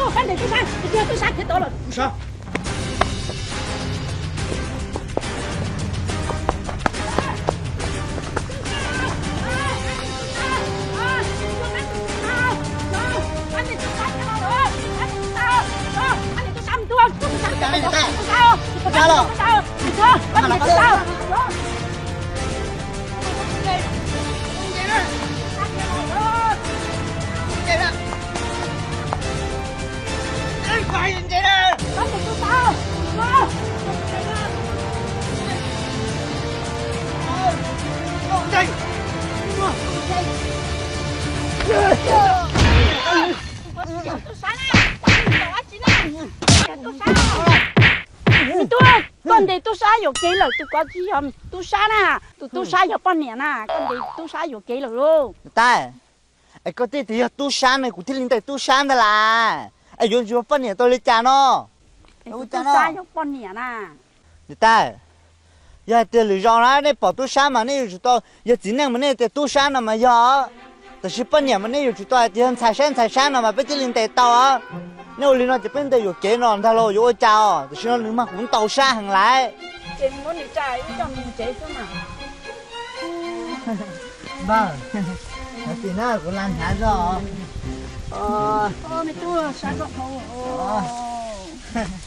Pab ntes tub sab, tub sab khiav tod lawm. Tub sab. Tub, koj ntes tub sab yuam kev lawm, tus ko tsis yog tub sab na, tus tub sab yog poj niam na, koj ntes tub sab yuam kev lawm lauj. Niam tais, es koj teb tias yog tub sab ne, kuv thiaj li ntes tub sab ntag las. Es yuav ntsis ua poj niam tau li cas no? Tus tub sab yog poj niam na. Niam tais, yog hais tias lwm zaus na nej pom tub sab mas nej yuav tsum tau, yog txiv neej mas nej tias tub sab no mas yog, tab sis poj niam mas nej yuav tsum tau hais tias yog ntxhais sab ntxhais sab no mas peb thiaj li ntes tau. Nej ua li no ces peb ntes yuam kev no ntag lauj, yuav ua cas os? Tam sim no nws mas kuv ntaus sab heev lawm. Npawg, kuv la hnyav zog.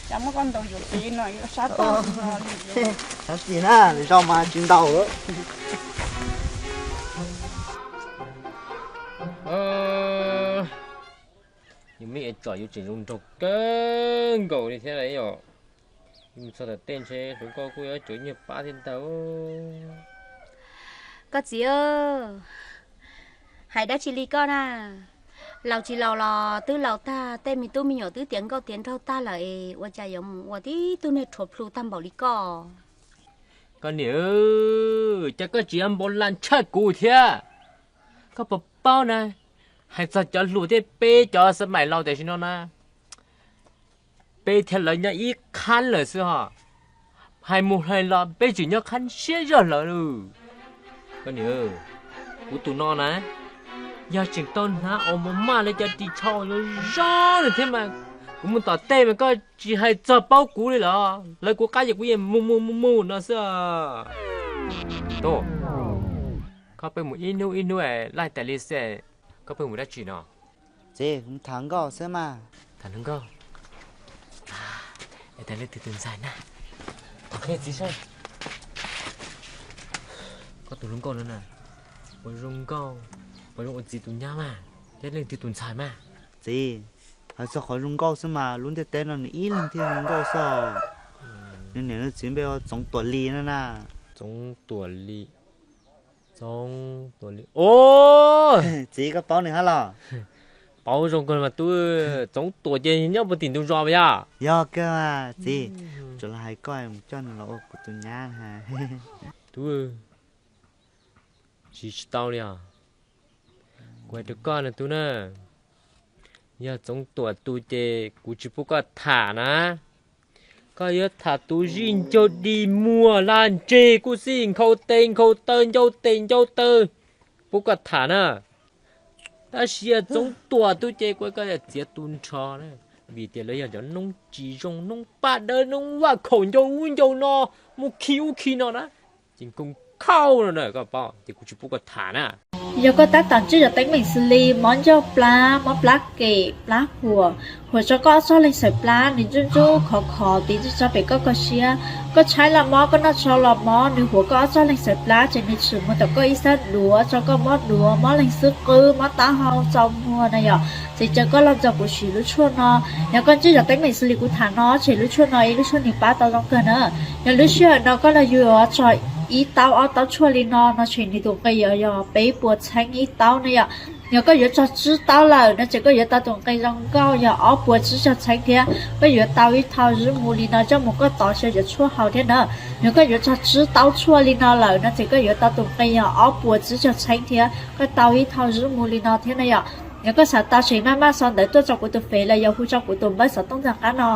Cas muab koj ntaus yuam kev no yuav sab tag li. Hnyav tsis na, lwm zaus mas tsis ntaus. Yus me es tsom yus tseem zoo nraug kawg nkaus li thiab yom. Yus mus txog tom tej ntshe hluas nkauj kuj yuav cov nyiag pab thiab ntag. Koj txiv, hais dab tsi li koj na? Laus tsis laus los twb laus tag, tej me tub me nyuam twb tiav nkauj tiav nraug tag lawm es ua cas yuav mus ua tib tug neeg rhuav plhu tag npaum li koj? Koj niam, cas koj tsis npau la ntshaj kuv thiab? Koj puas paub na, hais txog cov hluas thiab peb cov xab maim laus tam sim no na, peb thiab lawv nyob ib qhab lawm xwb ho. Hais mus hais los peb tseem nyob qhab siab zog lawm. Koj niam, kuv tus no na, yog tseem tau hnav os mos maj li cov ris tsho zoo zoo no thiab mas, kuv mus tom tej mas koj tsis hais txog paub kuv li los, lawv kuv qab ces kuv yeej mus mus mus mus no xwb. Tub, koj pheej mus ib hnub ib hnub laij tas li xwb, koj pheej mus dab tsi no? Txiv, kuv tham nkauj xwb mas. Tham hluas nkauj? Es leej twg tus ntxhais na? Tham qhia txiv saib. Koj tus hluas nkauj no na, puas zoo nkauj, puas zoo ua txiv tus nyab mas, thiab leej twg tus ntxhais mas? Txiv, hais txog qhov zoo nkauj xwb mas lub ntiaj teb no nws ib leeg thiaj zoo nkauj xwb. Nws niam nws txiv npe ua Txoov Tuam Lis no na. Txoov Tuam Lis. Txoov Tuam Lis. Txiv, koj paub nws hab los? Paub zoo kawg mas tub. Txoov Tuam ces nyob puag tim ntug zos mas yog? Yog kawg mas txiv. Tsuas los hais koj mus coj nws los ua kuv tus nyab na. Tub, tsis tsis tau li os. Kuv hais rau koj na tub na, yog Txoov Tuam tus ces kuv tsis pub koj tham na. Koj yuav tham tus zij ncaug dig muag laj ntseg kuj xij nkhaus tes nkhaus taw ncau tes ncau taw, pub koj tham na. Tab sis yog Txoov Tuam tus ces kuv koj txiav tu nrho na, vim tias lawv yog cov noob tsis zoo, noob paj dawb, noob vaj khaum ncau ub ncau no, muaj khi ub khi no na, ces nkauj khauj no na koj paub, ces kuv tsis pub koj tham na. Yog koj tab tom ntsib zov teeb meem xws li mob ncauj plab, mob plab kem, plab huam, huam tso koj ob txoj leeg xaws plab, nws ntsuj ntsuj khov khov tiv tso pem koj koj siab, koj tshaib los mob, koj noj tshauv los mob, nws huam koj ob txoj leeg xaws plab ces nws tshwm mus tom koj ib sab duav, tso koj mob duav, mob leeg xub qwb, mob taub hau, txaus muag na yom, ces caw koj los nrog kuv siv lub tshuaj no. Yog koj ntsib zov teeb meem xws li kuv tham no, ces lub tshuaj no ib lub tshuaj nws pab tau zoo kawg na. Yog lub sij hawm no koj los yuav tso ib taub ob taub tshuaj li no no ces nws tus nqi yog peb puas txheeb ib taub na yom. Yog koj yuav tso tsib taub lawm no ces koj yuav tau tus nqi zoo nkauj yog ob puas tsib caug txheeb thiab koj yuav tau ib thau zuj mus li no coj mus koj tov xyaw cov tshuaj haus thiab na. Yog koj yuav tso tsib taub tshuaj li no lawm no ces koj yuav tau tus nqi yog ob puas tsib caug txheeb thiab koj tau ib thau zuj mus li no thiab na yom. Yog koj xav tau ces maj maj sau ntawv tuaj rau kuv tus fev los yog hu rau kuv tus npawb xov tooj ntawm qab no.